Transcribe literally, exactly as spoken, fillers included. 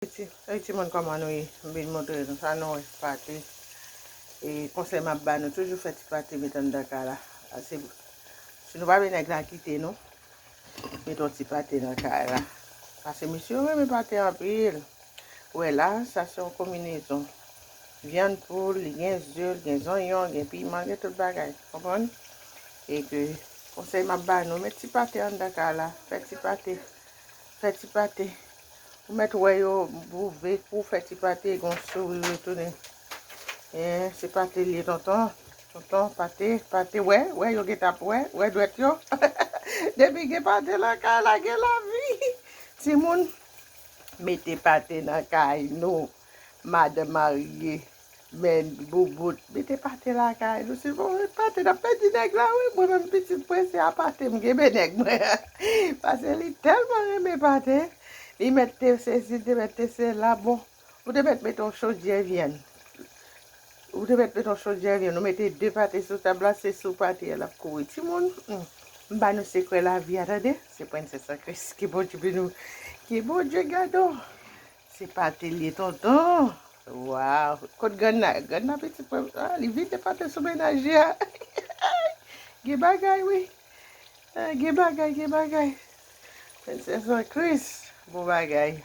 Ti, hey, timoun, kòman nou ye? M vin montre nou sa nou wè, pate. E konsèy m ap ba nou, toujou fè ti pate met anndan kay la. Pase si nou pa vle nèg la kite nou, met yon ti pate nan kay la. Pase misye yo renmen pate anpil. Ou wè la, sa se yon konbinezon. Vyann poul, li gen ze, li gen zonyon, li gen piman, li gen tout bagay. Konprann? E ke konsèy m ap ba nou, met ti pate anndan kay la. Fè ti pate. Fè ti pate. Ou mèt wè yo bouve kou, fè ti pate, gon souri retounen. Eh, se pate l ye, tonton. Tonton, pate, pate, wè, wè, yo gentan ap wè, wè dwèt yo. Depi gen pate nan kay la, gen lavi. Timoun, mete pate nan kay nou. Madanm marye, men boubout, mete pate lakay nou. Si nou pa met pate, n ap pèdi nèg la, wi. Mwen menm pitit prese a pate, m kenbe nèg mwen. Pase li tèlman renmen pate. Li mèt te sezi, te mèt te sela, bon. Ou te mèt mete yon chodyè vyann. Ou te mèt mete yon chodyè vyann. Ou mete de pate sou tab la, se sou pate a l ap kouri. Timoun, hmm, m ba nou sekrè lavi a, tande. Se Princess an Kris. Ke Bondye beni w. Ke Bondye gade w. Se pate l ye, tonton. Waw. Kot grann nan? Grann nan pitit mwen. Ah, li vide pate sou mennaj li a. Gen bagay, wi. Ah, gen bagay, gen bagay. Princess an Kris. Bon bagay.